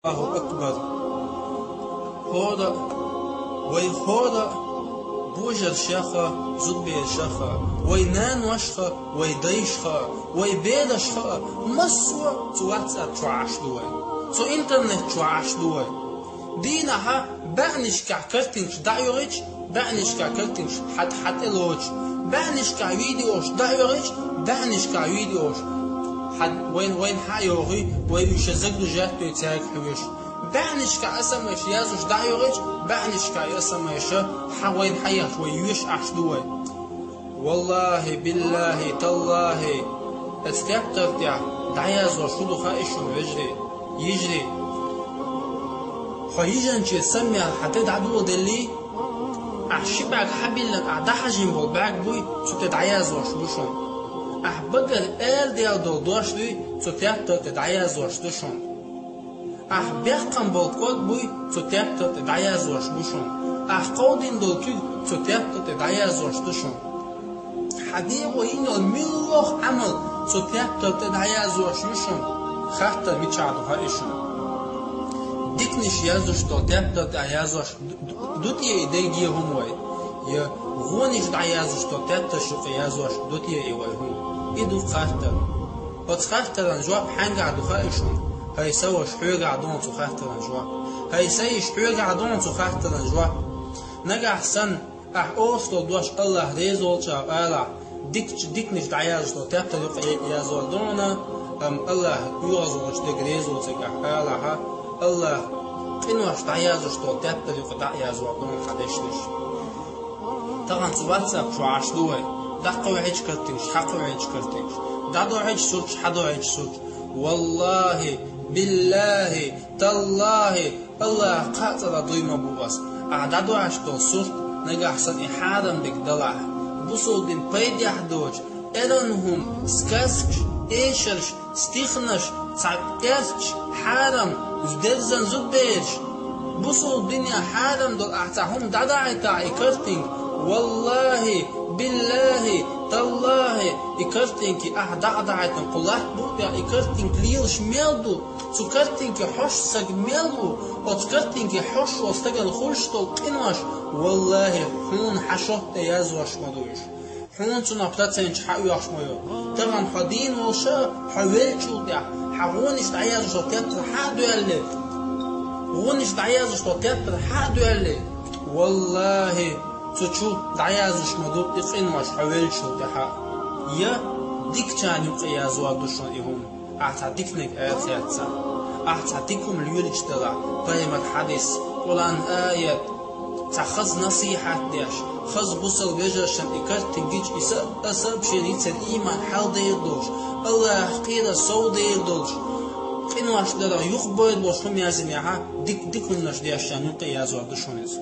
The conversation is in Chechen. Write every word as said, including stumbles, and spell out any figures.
Аллаху акбар. ХӀора, вай хӀора божаршаха, зудбершаха, вай наношха, вай дайшха, вай берашха, массо а цу WhatsApp чу Ӏаш ду вай. Цу интернет чу Ӏаш ду вай. Дийнахьа баьӀнашкахь картинкаш дӀа а йоагӀаш, баьӀнашкахь картинкаш хьат-, хьатӀе лоцуш, баьӀнашкахь видеош дӀа а йоагӀаш, баьӀнашкахь видеош хьат-, вайн, вайн хьа а йоагӀий, вай уьш загружать а дой цаьрга хьоьжуш. БаьӀнашкахь эс эм эс яздеш дӀа а йоагӀаш, баьӀнашкахь эс эм эс хьа вайн хьаехаш вай йоьшуш Ӏаш ду вай. Валлахи, биллахи, таллахи, эцу тептар тӀехь дӀаяздеш хӀун ду хаьий шуна, вежарий, йижарий? Хьо йижанче самаяьлла хьан тӀе дӀадоладеллий, ахь ши бӀаьрг хьабиллина, ахь дӀахьажийна болу бӀаьрг буй, цу тӀе дӀаяздеш бу шуна. Ахь багара арадаьлла долу дош дуй, цу тептар тӀе дӀаяздеш ду шуна. Ахь бекхам болу кӀорг буй, цу тептар тӀе дӀаяздеш бу шуна. Ахь кховдийна долу куьг цу тептар тӀе дӀаяздеш ду шуна. Хьан дегӀо йина йолу муьлхха а Ӏамал цу тептар тӀе дӀаяздеш ю шуна. Хаттар мичахь ду хаьий шуна? Диканаш яздеш долу тептар тӀехь яздеш ду, ду, ду те и дерриге хӀума вай? Я вонаш дӀаяздеш долу тептарш юкъа яздеш ду те и вай хӀума? И ду хаттар. Оцу хаттаран жоп хьаьнгахь ду хаьий шуна? ХӀай са ваша, хьоьгахь ду хьуна цу хаттаран жоп. ХӀай са йиша, хьоьгахь ду хьуна цу хаттаран жоп. Нагахь санна ахь оцу долу дош Аллах реза волчу алахь, дикачу диканаш дӀаяздеш долу тептар юкъа яздор ду хьуна, амма Аллах оьгӀазвахачу дерг реза воцург ахь алахьа, Аллах къинош дӀаяздеш долу тептар юкъа дӀа а яздор ду хьуна хьан дешнаш. Тахана цу WhatsApp чу Ӏаш ду вай. ДӀакховхьийча картинкаш, хьакховхьийча картинкаш. ДӀадохьийча сурташ, хьадохьийча сурташ. Валлахи, биллахи, таллахи, Аллах кхаа цӀарах дуй ма бу ас. Ахь дӀадохьуш долу сурт нагахь санна и хьарам дерг далахь, бусалба дин пайдехь доцуш, эрна хӀума, сказкаш, эшарш, стихнаш, цхьа эрчаш, хьарам, дерзан зудбераш. Бусалба динехь хьарам долу ахь цхьа хӀума дӀадаийтахь и картинка, валлахи, биллахи, таллахи, и картинка ахь дӀа а даийтина кху латта букъа тӀехь и картинка лелаш мел ду, цу картинке хьожуш стаг мел ву, оцу картинке хьожуш волу стагана хуьлуш долу къинош, валлахи, хьуна хьан шот тӀе яздеш ма ду уьш. Хьуна цунах проценташ хьаоьхуш ма ю. Тахана хьо дийна волуш а, хьо веллачул тӀехьа, хьан вонаш дӀаяздеш долу тептар хьа а доьллий, вонаш дӀаяздеш долу тептар хьа а доьллий, валлахи, цу чу дӀаяздеш ма ду и къинош хьо веллачул тӀехьа. Я дикачарна юкъа яздор ду шуна и хӀума. Ахь цхьа диканиг ала хецна, ахь цхьа дика хӀума лелаш далахь, пайхамар хьадис, Къуръан аят, цхьа хаза насихьат деш, хаза бусалба вежаршна и картинка гича, и са-, а сообщени йицар ийман хьалдер долуш, Аллахах кхерар совдер долуш, къинош дарах юхабойр болуш хӀума яздинехь, дика-дика хӀуманаш дешчарна юкъа яздор ду шуна иза.